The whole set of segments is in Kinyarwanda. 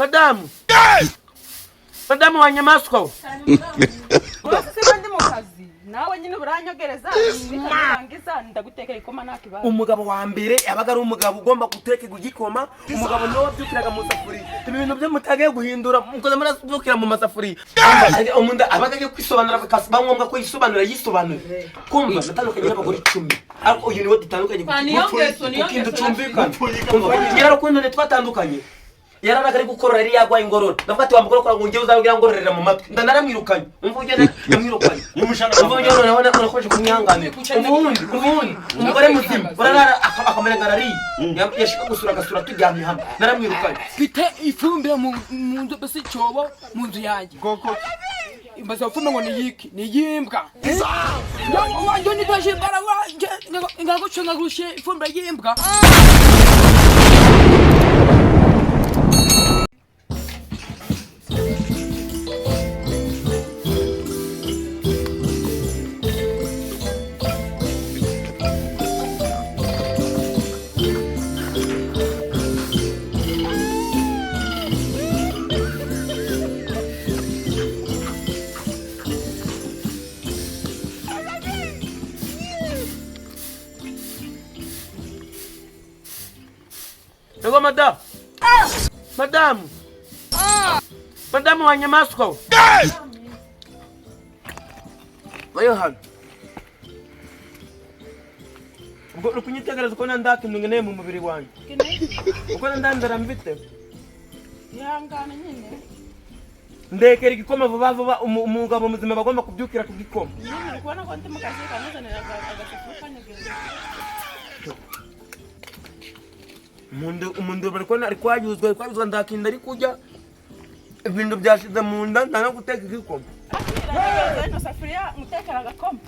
Madamu, madamu wa nyamaswa we. Rwose siba ndi mu kazi, nawe nyine uranyogereza, nikarangiza ndagutekera ikoma, nta kibazo. Umugabo wa mbere yabaga ari umugabo ugomba gutekerwa igikoma. Umugabo niwe wabyukiraga mu safuriya. Ibi bintu byo mutagiye guhindura, mukoze murabyukira mu masafuriya. Umuntu abaga agiye kwisobanura, bikaba ngombwa ko yisobanura, yisobanura. Kumva natandukanye n'abagore 10, ariko uyu niwe dutandukanye Pa, niyo ngeso, niyo ku kintu ngeso. Cyumvikana. Kumva nyirarukundo ntitwatandukanye, yararaga ari gukorora, yari yarwaye ingorora. Ndavuga ati: "Wa mugore ukora ngo njyewe uzabwira ngororera mu matwi." Ndanaramwirukanye. Umva ugenda, ndamwirukanye. Umva ugenda, noneho urakomeje kumwihanganira. Ubundi umugore muzima urarara akamera nka arariye, yashika gusura agasura turyamye hamwe. Naramwirukanye. Mfite ifumbire mu nzu, mbese icyobo mu nzu yanjye. Bwoko? Mbaza ifumbire ngo ni yiki? Ni yimbwa. Wanjye nitaje imbara wanje ngagucenga gushe ifumbire y'imbwa. Yego madamu, madamu, madamu wa nyamaswa we, bayo hano. Ubwo uri kunyitegereza uko nta kintu nkeneye mu mubiri wanjye, uko nta nzara mfite. Ihangane nyine. Ndekera igikoma vuba vuba. Umugabo muzima bagomba kubyukira ku gikoma. Nyine uri kubona ko ndi mu kazi, kanuzanira agasafuriya kanyogereza. Umuntu bari kubona ari kwayuzwa, ari kwayuzwa, ndakinda ari kurya, ibintu byashize mu nda, nta no guteka igikoma. Akira ino safuriya mutekera agakoma.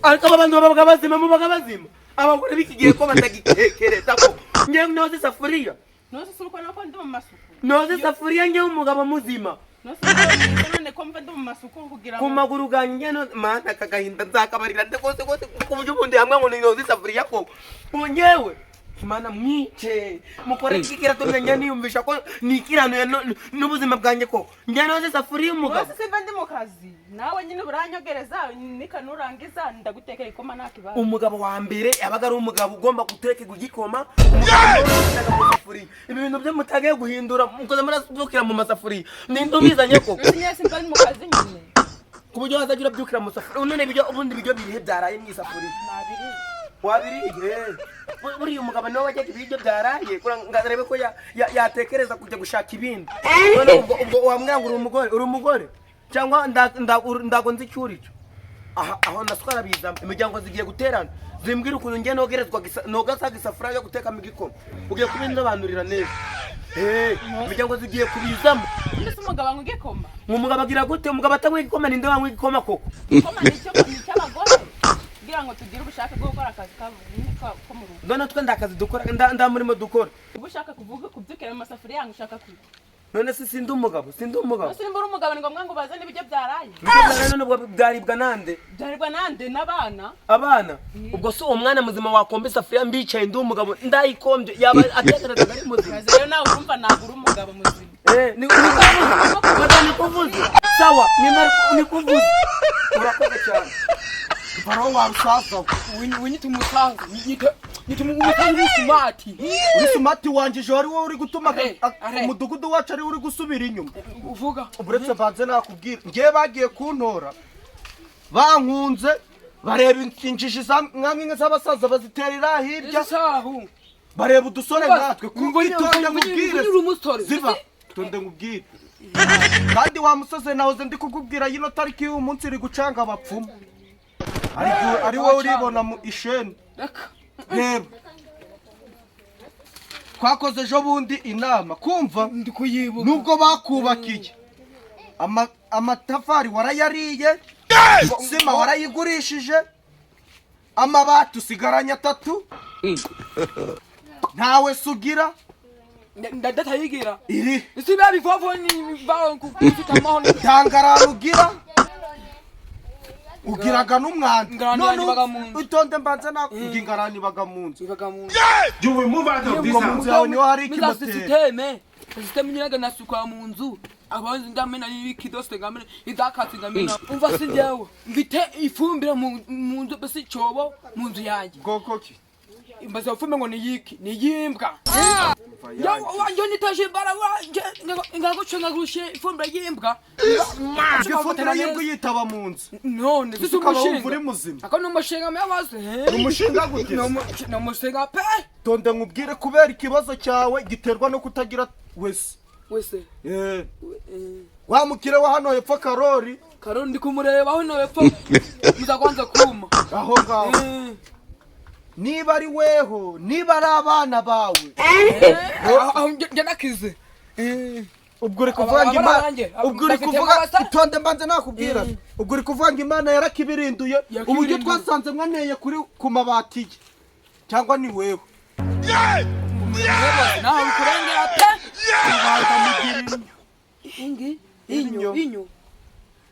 Ariko aba bantu babaga bazima, mubaga bazima. Abagore b'iki gihe ko batagitekereza ko ngewe noza isafuriya? Nose si ukubona ko ndi mu masuku? Noza isafuriya ngewe, umugabo muzima? Nose none ko mva ndi mu masuku kugira ku ngo maguru ganjye no mana, aka gahinda nzakabarira nde kose kose, ku buryo ubundi hamwe ngo noza isafuriya koko? Ubu ngewe, Mana, mwice mukore iki kiratumye njye niyumvisha ko nikiranuye n'ubuzima bwanjye koko, njye noza isafuriya, umugabo? Rwose simba ndi mu kazi, nawe nyine uranyogereza, nikanurangiza ndagutekera ikoma, nta kibazo. Umugabo wa mbere yabaga ari umugabo ugomba gutekerwa igikoma. Umugabo niwe wabyukiraga mu safuriya. Ibi bintu byo mutagiye guhindura, mukoze murabyukira mu masafuriya, ninde ubizanye koko? Nose nyine simba ndi mu kazi nyine. Ku buryo wazajya urabyukira mu safuriya. None ibiryo, ubundi ibiryo birihe byaraye mu isafuriya? Nabiriye. Wabiriye? Buriya umugabo niwe wajyaga ibiryo byaraye kugira ngo arebe ko yatekereza kujya gushaka ibindi. None ubwo wambwira ngo uri umugore, uri umugore cyangwa ndago nzi icyo uri cyo. Aha aho naswara bizamo imiryango zigiye guterana, zimbwira ukuntu njye nogerezwa nogasaga isafuriya yo gutekamo igikoma. Ugiye kubinsobanurira neza. Imiryango zigiye kubizamo. Undi se umugabo anywa igikoma? Ngo umugabo agira gute? Umugabo atanywa igikoma, ninde wanywa igikoma koko? Igikoma ni icyo, ni icy'abagore kugira ngo tugire ubushake bwo gukora akazi ko mu rugo. None twe ndakazi dukora, nda murimo dukora. Uba ushaka kuvuga kubyukira mu masafuriya yangu, ushaka kwiga. None se sindi umugabo? Sindi umugabo? Nose nimba uri umugabo, ni ngombwa ngo bazane ibiryo byaraye? None ubwo byaribwa nande? Byaribwa nande? N'abana. Abana. Ubwo se uwo mwana muzima wakomba isafuriya mbicaye ndi umugabo ndayikombye, yaba atekerezaga ari muzima? Kazi rero nawe urumva ntabwo uri umugabo muzima. Eh, ni kuvuze madamu, nikuvuze. Sawa, nikuvuze, urakoze cyane. Farawo wa rusaza. Winyita umusaza, nyita umusaza uri smart. Uri smart wanje, ejo ari wowe uri gutuma Are, are. umudugudu wacu ari we uri gusubira inyuma. Uvuga. Uretse mbanze nakubwira, ngewe bagiye kuntora bankunze, bareba injiji nkamwe z'abasaza baziterera hirya. Sahu. Bareba udusore nkatwe. Itonde nkubwire. Uri umusore. Ziba, itonde nkubwire. Kandi wa musozi, nahoze ndi kukubwira, yino tariki y'uyu munsi iri gucanga abapfumu. Ari wowe uribona mu isheni. Reka. Reba, twakoze ejo bundi inama, kumva. Ndi kuyibuka. Nubwo bakubakiye amatafari warayariye, sima warayigurishije, amabati usigaranye atatu, ntawe sugira. Ndatayigira. Iri Isi biba bivovo ni bawo kufite amahoro. ntangarara ugira, ugiraga n'umwanda. Ingarani None yanjye ibaga mu nzu. Itonde mbanze nakubwira, ingarani ibaga mu nzu. Ibaga mu nzu. You will move out of this Ubwo mu house. nzu yawe niho hari Miza ikimoteri. système. Sisitemu nyine nasuka mu nzu abanzi ndamena ibikidose ngamena idakatsi ngamena. Umva, si njyewe mfite ifumbire mu nzu, mbese icyobo mu nzu yanjye. Bwoko ki? Mbaza ifumbire ngo ni yiki? Ni yimbwa. Wanjye niteje imbara ngagucenga gushe ifumbire y'imbwa. Ifumbire y'imbwa uyitaba mu nzu? None si Ukaba wumva umushinga uri muzima? Ako ni umushinga mwabaze. Ni umushinga gute? Ni umushinga pe. Tonde nkubwire, kubera ikibazo cyawe giterwa no kutagira wese. Wese? Eh. Wa mukire wa hano hepfo, Karori. Karori ndi kumureba hano hepfo, muzakwanza kuma. Aho ngaho. Niba ari weho, niba ari abana bawe. Aho njye nakize. Ubwo uri kuvuga ngo Abana Imana banjye, ubwo uri bafite kuvuga amabasa. Itonde mbanze nakubwira. Ubwo uri kuvuga ngo Imana yarakibirinduye. Yakibirinduye. Uburyo twasanze mwaneye kuri ku mabati ye, cyangwa ni wewe? Nawe bikurengera pe. Ubanza mugira inyo. Ingi? Inyo. Inyo, inyo.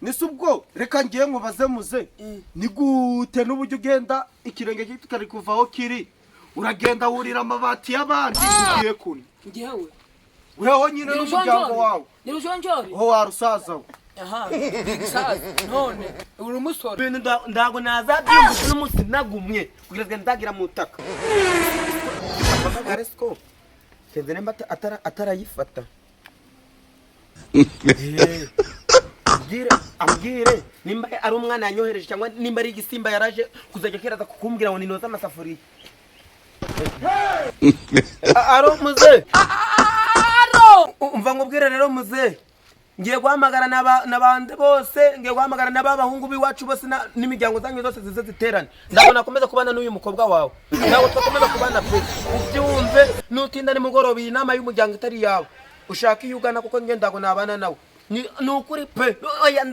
Nise ubwo reka ngiye nkubaze muze, ni gute n'uburyo ugenda ikirenge kitari kuva aho kiri, uragenda wurira amabati y'abandi ugiye kunywa? Njyewe? Weho nyine n'umuryango wawe. Ni rujonjori. Ho warusaza we. Aha, gisaza none uri umusore. Ibintu ntago nazabyumva n'umunsi nagumye kugira ngo ndagira mu butaka. Mpamagare siko kenze nimba atarayifata. Ambwire, ambwire nimba ari umwana yanyohereje cyangwa nimba ari igisimba yaraje kuzajya keraza kukumbwira ngo ninoze amasafuriya. Aro muze. Aro. Umva nkubwire rero muze, ngiye guhamagara n'abandi bose, ngiye guhamagara n'abahungu b'iwacu bose n'imiryango zanyu zose zize ziterane. Ntabwo nakomeza kubana n'uyu mukobwa wawe, ntabwo twakomeza kubana pe. Ubyumve, nutinda nimugoroba iyi nama y'umuryango itari iyawe, ushaka iyo ugana, kuko njye ntabwo nabana nawe. Ni ukuri pe. Oya,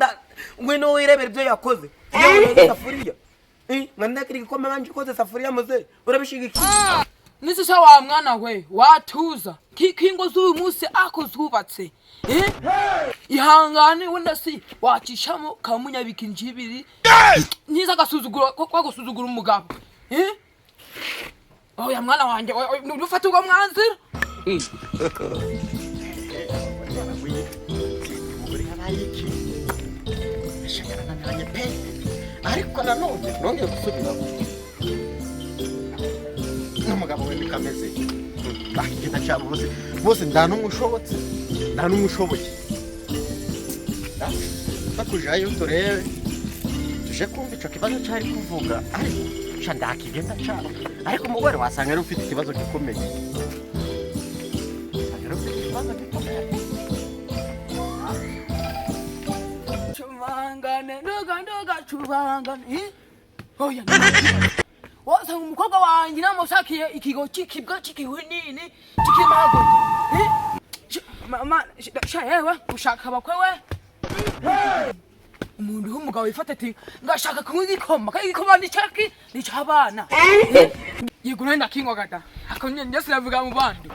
ngwino wirebere ibyo yakoze. Iyo safuriya. Nka ndakira igikoma banje ukoze safuriya muze, urabishigikiye? Nisi sa wa mwana we watuza kingo z'uyu munsi ako zubatse, eh? Ihangane, wenda si wacishamo kamunyabika injibiri nyiza agasuzuguro ko gusuzugura umugabo, eh? Oya mwana wanjye, oya, oya, nufate ubwo mwanzuro. Umugore yabaye iki? Yarananiranye pe, ariko nanone nongeye gusubiramo n'umugabo we bikameze bakigenda cyane bose bose, nta n'umwe ushobotse, nta n'umwe ushoboye. Bakujayo turebe, tuje kumva ico kibazo cyari kuvuga, ariko ca ndakigenda cyane, ariko umugore wasanga ari ufite ikibazo gikomeye, wasanga ari ufite ikibazo gikomeye. Cubangane nduga nduga cubangane, eh? Oya, wasanga umukobwa wanjye namushakiye ikigo cy'ikibwa cy'ikihwinini cy'ikimago, eh? Mama sha, yewe ushaka abakwe we, umuntu w'umugabo wifata ati ngashaka kunywa igikoma, kandi igikoma ni cyaki? Ni cy'abana. Yego, nari ndakinywa gada ako njye sinavuga mu bandi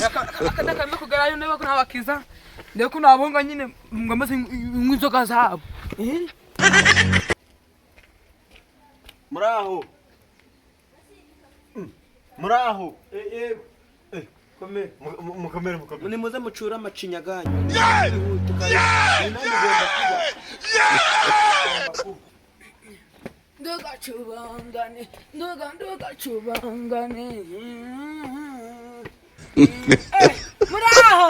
akadakambe kugerayo niba ko ntabakiza, ndebe ko nabonga nyine ngo maze nywe inzoga zabo. Eh? Muraho, muraho. Komera. Mukomere, mukomere. Nimuze mucure amacinya ganyu. Ihute kandi inama igomba kuba. Nduga cubangane nduga nduga cubangane. Eh, muraho,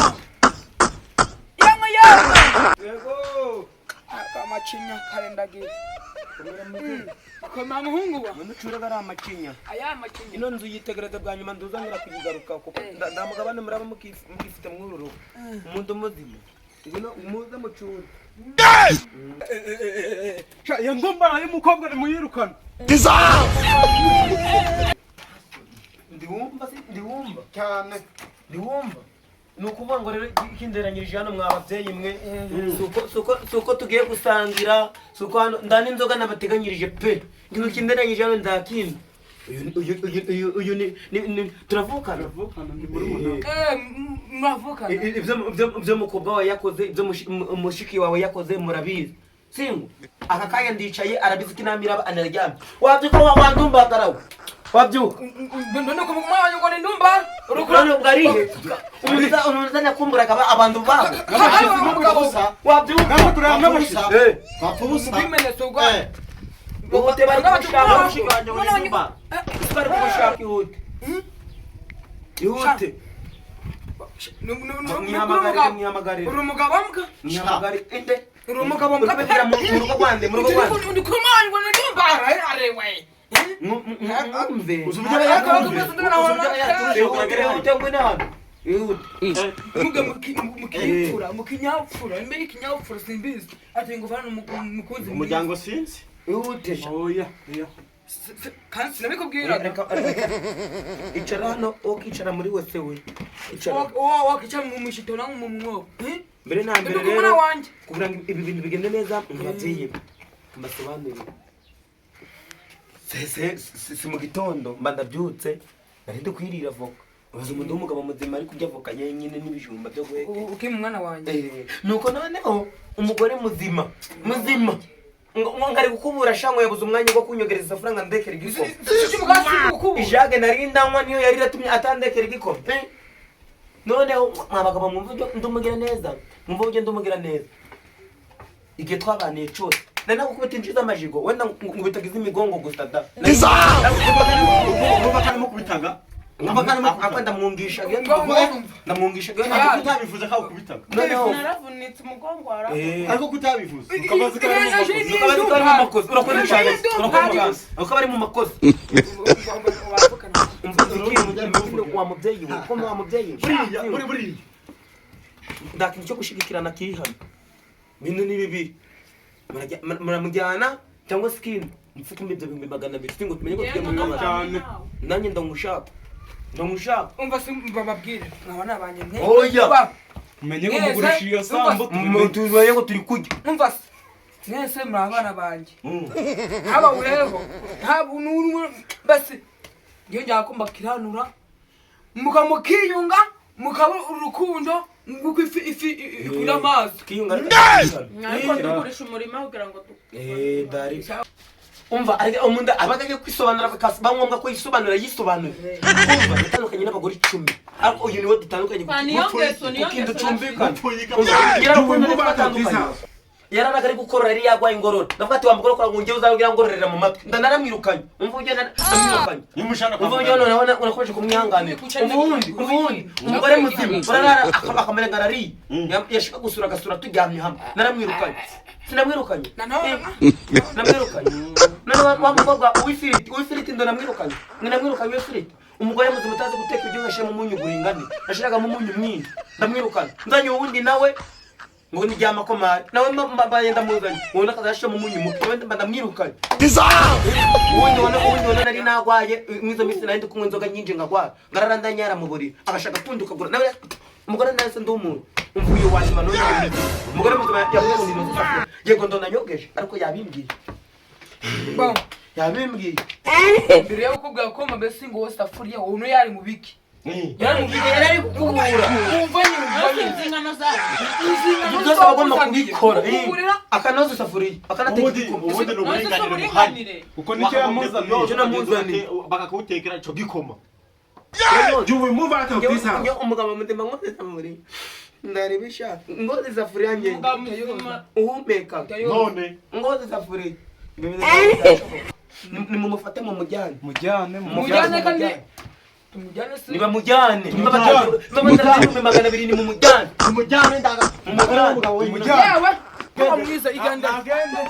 yemwe yemwe. Yego. Amacinya karendagiye koma muhungu wa. Mucure gari amacinya. Aya macinya. Ino nzu yitegereza bwa nyuma nduzongera kuyigaruka, kuko nda mugabane muraba mukifite mw'uru rugo. Umuntu muzima. Ngwino muze mucure. Sha, iyo ndumbara y'umukobwa nimuyirukane. Ndiwumva si ndiwumva. Cyane. Ndiwumva. Ni ukuvuga ngo rero ikinderanyirije hano mwa babyeyi mwe, suko tugiye gusangira, suko hano nda n'inzoga nabateganyirije pe. Ikintu kinderanyirije hano ndakindi. Uyu uyu ni turavukana. Turavukana, ndi murumuna we. Eh, muravukana. Ibyo mukobwa wawe yakoze, ibyo mushiki wawe yakoze murabizi. Singo aka kanya ndicaye, arabizi ko inama iraba, anaryamye. Wabyuka wa wandumbagarawe. Wabyuka. None ko mwana ngo ni ndumba. None ubwo arihe? Umuntu uzanakumburaga abantu babo. Wabyuka. Ntabwo turangabusha. Eh. Twapfa ubusa. Bimenyetso gwa. Ihute, bari kugushaka, mushiki wanjye ngo ni ndumba. Bari kugushaka, ihute. Ihute. Mwihamagarire, mwihamagarire. Uri umugabo mbwa. Mwihamagarire. Inde. Uri umugabo mbwa. Uri kubigira mu rugo rwande, mu rugo rwande. Ndi kumwana ngo ni ndumba arewe. Mwumve. Uzi uburyo aba yatumvise? Ihute, ihute, ngwino hano. Ihute. Muga mukiyipfura, mukinyapfura, imbe ikinyapfura simbizi. Ati ngo vana umukunzi. Umuryango sinzi. Ihute. Oya, oya. Kandi sinabikubwira. Reka. Icara hano, ukicara muri wese we. Icara. Wakicara mu mushito na mu mwobo. Mbere na mbere Ndi kumwe rero, wanjye. kugira ngo ibi bintu bigende neza, mubabyeyi mbasobanurire. Si mu gitondo mba ndabyutse, nari ndi kwirira voka. Ubaza umuntu w'umugabo muzima ari kurya voka yenyine n'ibijumba byo guheka. Uki mwana wanjye. Nuko noneho umugore muzima muzima ngo ngari gukubura shango, yabuze umwanya wo kunyogereza isafuriya ngo andekere igikoma. Ijage nari ndanywa niyo yari iratumye atandekera igikoma. Noneho mwa bagabo, mwumva uburyo ndumugira neza, mwumva uburyo ndumugira neza. Igihe twabaniye cyose nari nagukubita inshyi z'amajigo, wenda nkubitaga iz'imigongo gusa da. Urumva ko arimo kubitaga. Ako ndamwungisha, ndamwungisha. Ariko kutabivuze ko akubitaga. Noneho Naravunitse umugongo waravuze. Ariko kutabivuze. Ukabaza ko ari mu makosa. ukabazi ko ari mu makosa. Urakoze cyane, urakoze cyane, ukaba ari mu makosa. Umva ikintu wa mubyeyi we, ko wa mubyeyi we. Buriya, buri buriya. Nta kintu cyo gushigikirana kiri hano. Bintu ni bibiri. Muramujyana cyangwa se ikindi mfuke ibyo 200,000 ngo tumenye ko tugiye mu kabari. Cyane. Nanjye ndamushaka, ndamushaka. Umva si mbababwire. Nkaba nabanye mwe. Oya. Umenye ko mugurisha iyo sambu tubimenye. Tubaye ngo turi kurya. Umva se. Mwese muri abana banjye. Haba ureho. Haba n'umwe basi. Ngiye njya ko mbakiranura. Mukamukiyunga, mukaba urukundo nguko ifi ifi ikunda amazi. Tukiyunga. Ariko tugurisha umurima kugira ngo Eh, dari. Umva, ariko umuntu abaga agiye kwisobanura bikaba ngombwa ko yisobanura, yisobanuye. Umva, dutandukanye n'abagore 10, ariko uyu niwe dutandukanye. Kwa niyo ngeso, niyo kuko ngeso. tutumvikana. Upfuye. Ngira ukuntu twatandukanye, yararaga ari gukorora, yari yarwaye ingorora. Ndavuga ati: "Wa mugore ukora ngo njyewe uzagira ngororera mu matwi." Naramwirukanye. Umva uburyo ndamwirukanye. Nimushana Umva uburyo noneho nakomeje kumwihanganira. Ubundi umugore muzima urarara akamera nka arariye, yashaka gusura agasura turyamye hamwe. Naramwirukanye, sinamwirukanye? Namwirukanye. None wa mukobwa uw'ifiriti, uw'ifiriti, ndo namwirukanye, namwirukanye uw'ifiriti. Umugore muzima utazi guteka ibiryo, ngashyiramo umunyu guringane, nashiragamo umunyu mwinshi, ndamwirukana. Nzanye uwundi nawe ngo ni ryamakomari, nawe mbaye ndamuzanye, ubundi akazashyiramo umunyu muke, nawe mba ndamwirukanye. Ubundi ubona nari nagwaye mwizo minsi, nari ndi kunywa inzoga nyinshi nkagwara, ngarara ndanyara mu buriri, agashaka kundukagura nawe umugore. Nahise ndi umuntu umvuye wa nyuma. None umugore muzima yavuze ngo ninoze isafuriya, yego ndonanyogeje, ariko yabimbwiye. Bon. Yabimbwiye. Mbere yo kukubwira ko mbese ngo wose safuriya uno yari mu biki? Yari mu biki? Yari ari gukubura. Umva nyine, umva nyine. Inzingano zayo. Inzingano Byose aba agomba kubikora. Kuburira. Akanoza isafuriya, akanateka Ubundi igikoma. ubundi ni Nonese si uburinganire buhari. uburinganire? Kuko nicyo yamuzaniye. Nicyo namuzaniye. Bakakawutekera ico gikoma. You will move out of this house. Njye umugabo muzima nkoze isafuriya, ndareba ishaka ngoze isafuriya njye Umugabo muzima. uhumeka None ngoze isafuriya. Ibyo bintu byashoboka. Nimumufate mumujyane. Mujyane. Mujyane kandi tumujyane se. Nibamujyane. Niba 200,000, nimumujyane. Tumujyane ndaga. Mumujyane. Umugabo wenyine. Tumujyane. Yewe, kuba mwiza iganda. Agende.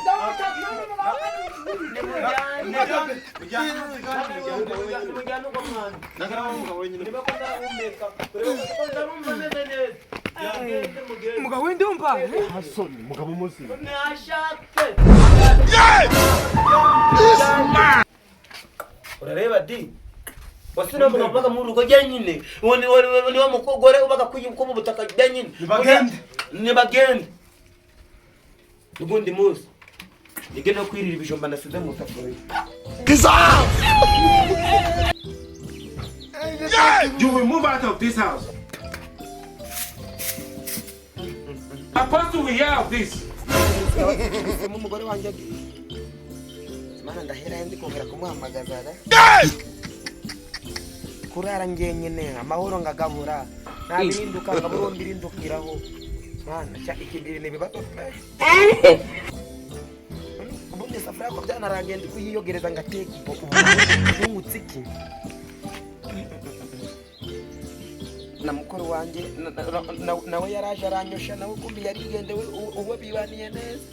Nimujyane uwo mwana. Ndaga umugabo wenyine. Niba ko ndarahumeka, urebe ko ndarumva meze neza. Yagende, mugende. Umugabo w'indumba. Hasoni umugabo muzima. Nashake. Urareba di wase no mugabo ubaga mu rugo jyenyine, uwo ni wa mukogore ubaga ku butaka jyenyine. Nibagende. Nibagende. Ubundi munsi nige no kwirira ibijumba nasize mu safuriya. You will move out of this house. Apostle will hear of this. Umugore wanjye agiye, Mana, ndahera ndi kongera kumuhamagaza da. Kurara ngenyine amahoro ngagabura, nabirinduka ngabura mbirindukiraho. Mwana cya iki ni ibibazo pe. Ubundi isafuriya ko byanarangiye, ndi kuyiyogereza ngateka ubu nungutse iki? Na mukuru wanjye nawe yaraje aranyosha, nawe kumbi yarigendewe uwo bibaniye neza.